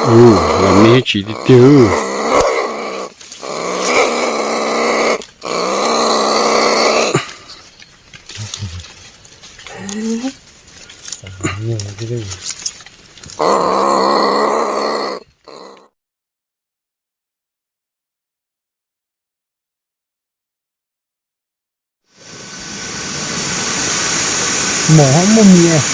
Ua, los me tsis tiag tiag. Mov muaj mis.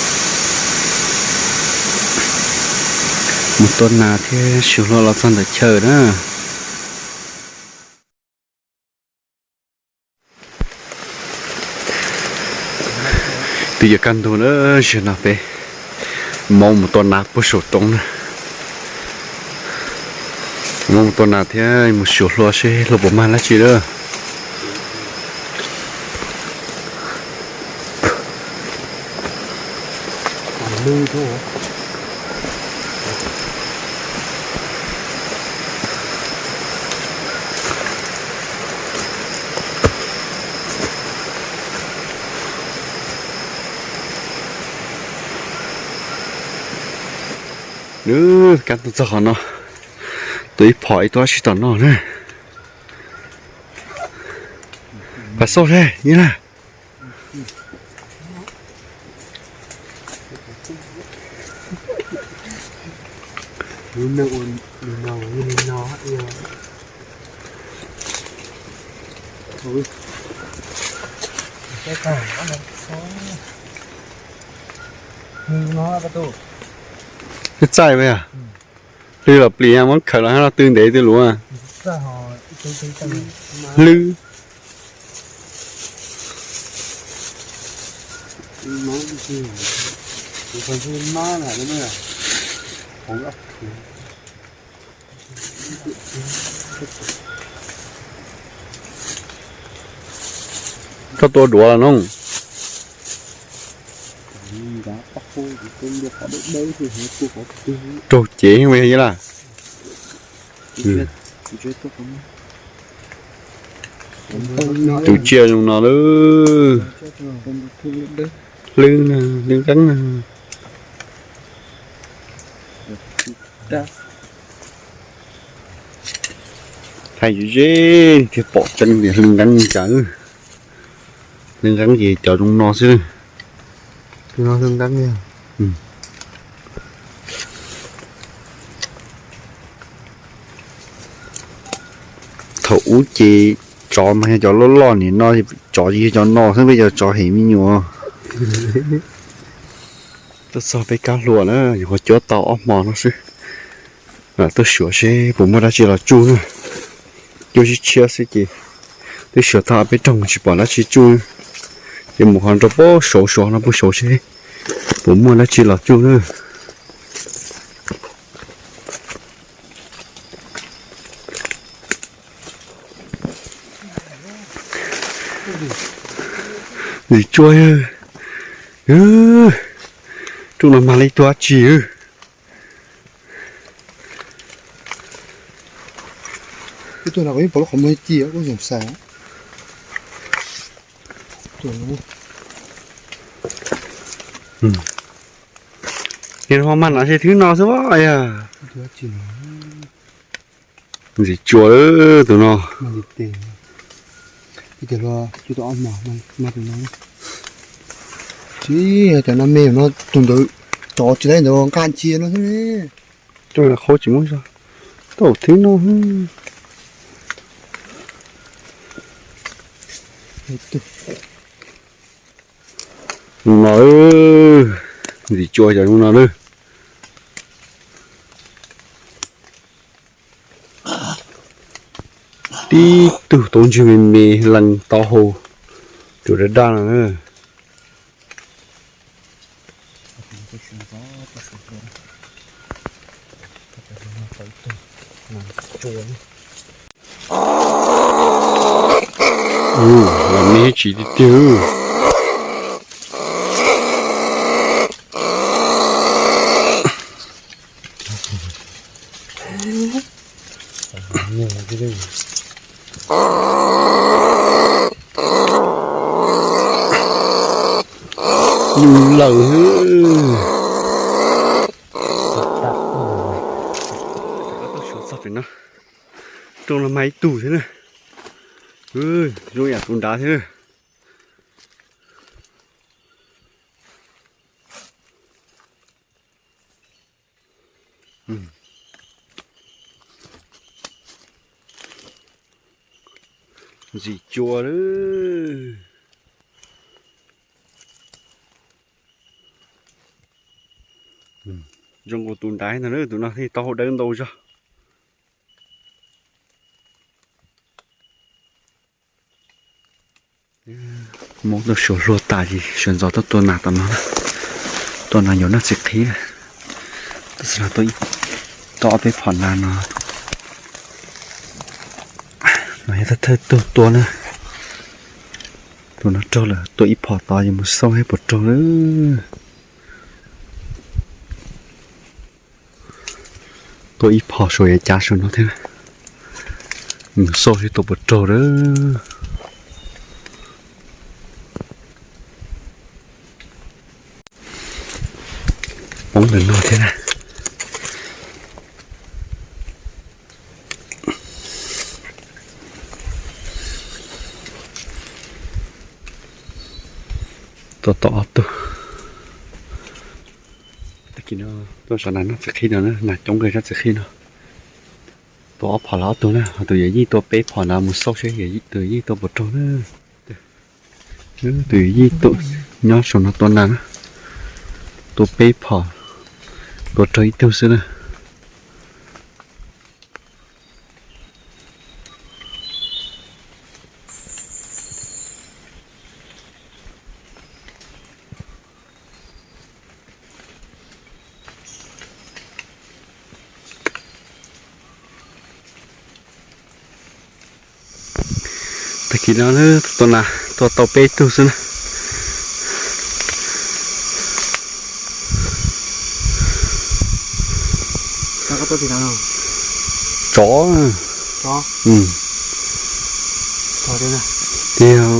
Mus tua nas thiab xyuas hlua los txog ntawm chaw na. Twb yuav kaj ntug na, zaum no peb mus mus tua nas puag saum roob na. Mus mus tua nas thiab mus xyuas hlua seb hlua puas mag dab tsi na. Nws kaj ntug txog qhov no, tua ib phom ib tug dab tsi tom no na. Pas xauj thiab Nyiaj Laj. Hlwb txaij mas yog, hlwb los plis muab khaws los hab los tw ntev tw luv. Hlwb. Koj tua duav los no. Raug cev me Nyiaj Laj. Tus tsiaj zoo no lawm. Hlwb, hlwb nqeeb. Thaij ze ze thiaj pom tseeb tias hlwb nqeeb li cas. Hlwb nqeeb ces cov zoo no xwb. Thaum ub ces tsov mas yog cov loj loj nim no, tsov yog cov no xwb, peb cov tsov hem me nyuam. Tuaj txog peb kab hlua na, nyuam qhuav cuab tau ob hmo no xwb. Tuaj xyuas seb puas muaj dab tsi los tsuj na. Cuab tshiab tshiab xwb ces twb xyuas tau peb rooj tsis pom dab tsi tsuj. Ces mus qhov nrau puag saud, saud no puag saud seb puas muaj dab tsi los tsuj na. Ntxim tsuag, rooj no mag li ib tug dab tsi. Yog ho mag no ces thwb no xwb yog. Ntxim tsuag tus no. Tsis, cov no me no tus ntawd tsov tsis tau ntawd nqa ntsia no xwb. Qhov tsis muaj zog, tau thwb no. No, ntxim tsuag cov no na. Tib tug taub ntswg me me lees taub hau, tus daj daj no na. Los me tsis tiag tiag. Lawm. Zoo los mag ib tug thiab na. Zoo yam tus nrad thiab na. Ntxim cua lawm. Zoo nkaus tus nrad no, tus no thiaj tau hau dawb ntau zog. Hmoob tuaj suav hlua tas ces sawv ntxov tuaj tua nas tom no na. Tua nas yuav noj txiv qhib na. Tab sis no tua ob peb phom nas no, no yog thawj thawj tug tua na. Tus no raug lawm, tua ib phom tod yuav mus xauj seb puas raug lawm. Tua ib phom saum yuav cav saum no thiab, mus xauj seb tua puas raug lawm. Poob ntawm no thiab na. Tua tau ob tug. Tag kis no tuaj zov nas noj txiv qhib no na, nas coob kawg zaj txiv qhib no. Tua ob phom los ob tug na, ho tus yawm yij tua peb phom na, mus xauj seb tus yawm yij tua puas raug na. Tus yawm yij nyob saum no tua nas na, tua peb phom, tua raug ib tug xwb na. Tag kis no tua nas tua tau peb tug xwb na. Tsov. Tiag.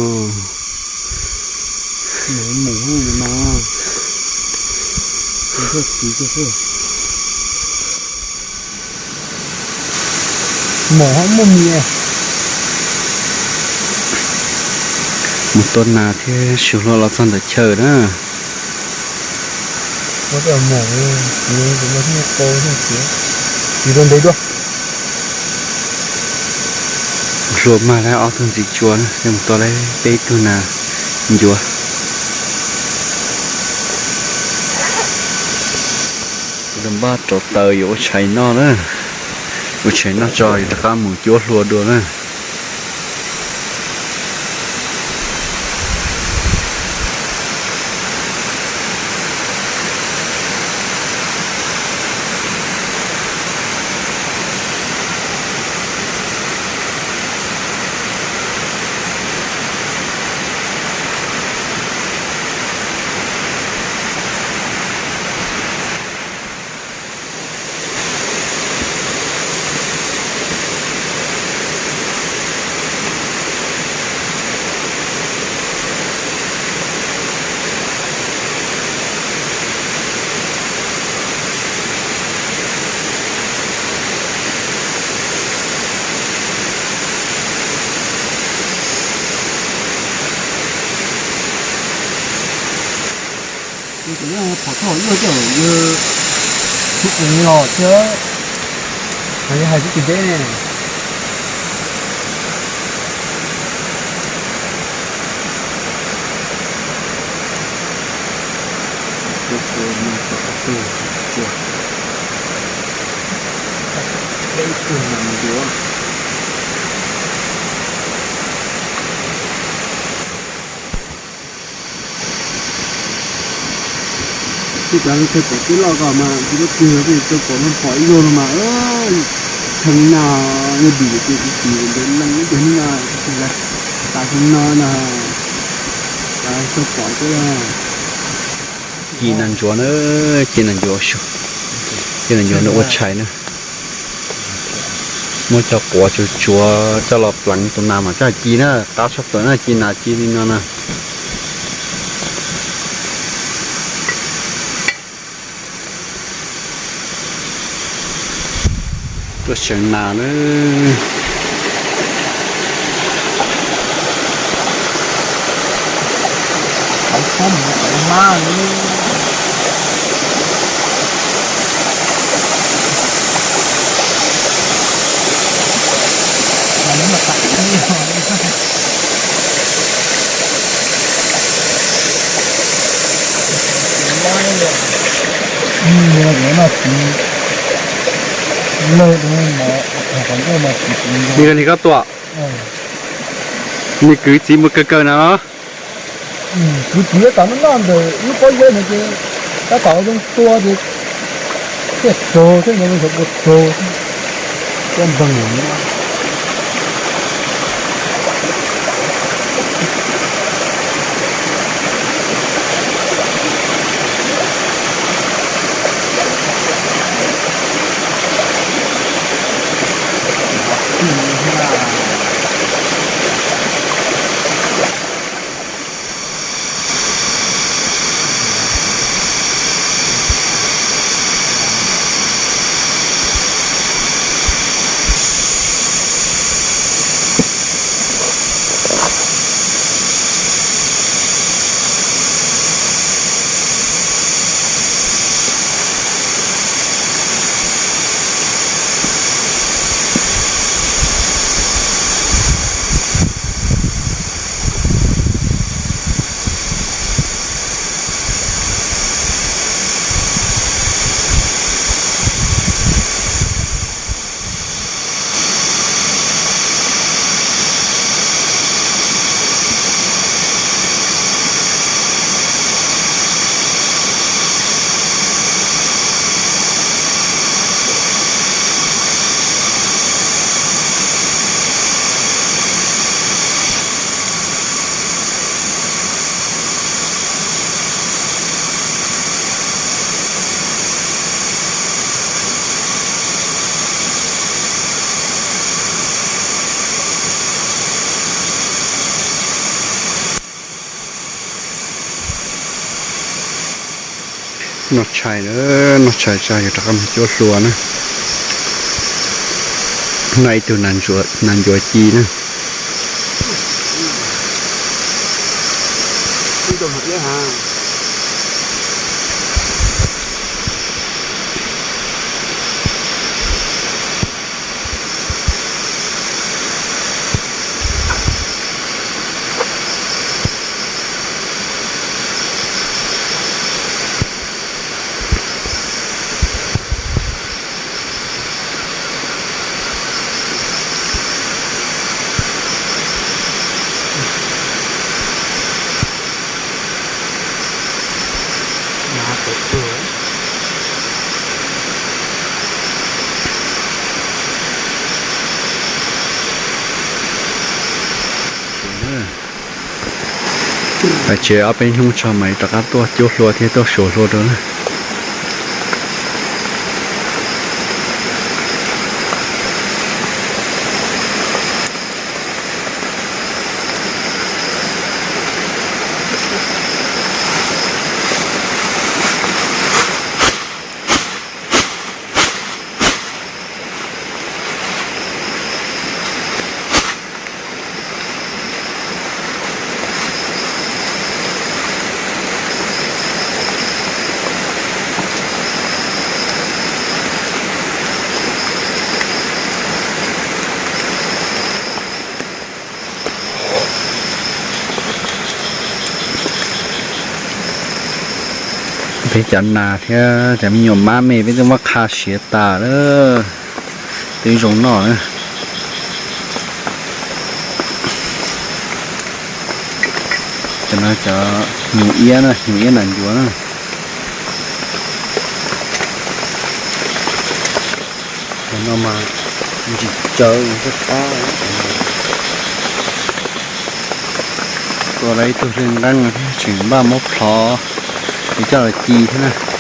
Mus tua nas thiab suav hlua los txog ntawm chaw na. Hlua mag lawm ob tug ntxiv tsua na, mus tua lawm peb tug nas ncuav. Kuv tus npaj rauv taws yuav ua tshais noj na, ua tshais noj tso yuav rov qab mus cuab hlua dua na. Phom txog ib yam, yog tub qees los thiab, mas yog hais tib tsis deb ne. Tij plav no thaw pom tib loj ko mas tsis muaj twg, thaw pom no pom ib zaug no mas, thaw na, yog dim ces tsis tim ntawd leej ib cag hnub no, tas xyoo no na, tas thaw pom xwb. Ci nas ntsuav na, ci nas ntsuav, ci nas ntsuav nws ua tshais na. Muab cov quav tsuav tsuav coj los pleev tus nas mas coj ci na, qab tshaj plaws na, ci nas ci li no na. Tuaj seev nas na. Li koj tuam, nws kwv txiv mus kawg kawg na los? Kwv txiv tab tom noj noj ntawm lub pob zeb no ces tab tom zoo tua ces thiaj raug thiab, nyob li xyov puas raug, tua npleeg. Noj tshais na, noj tshais tso yuav rov qab mus cuab hlua na. Noj ib tug nas ncuav ci na. Tsev ob peb hnub tso mas rov qab tuaj cuab hlua thiab tuaj suav hlua rau na. Peb cov nas thiab cov me nyuam mab me peb twb muab qha siav tas lawm, twb zoo noj na. Cov no cov nyuv iab na, nyuv iab nas ncuav na. Cov no mas ntsim tsawv tab tab. Tua lawv ib tug hlwj nqeeb thiab tseem npaj muab plhov es coj los ci thiab na.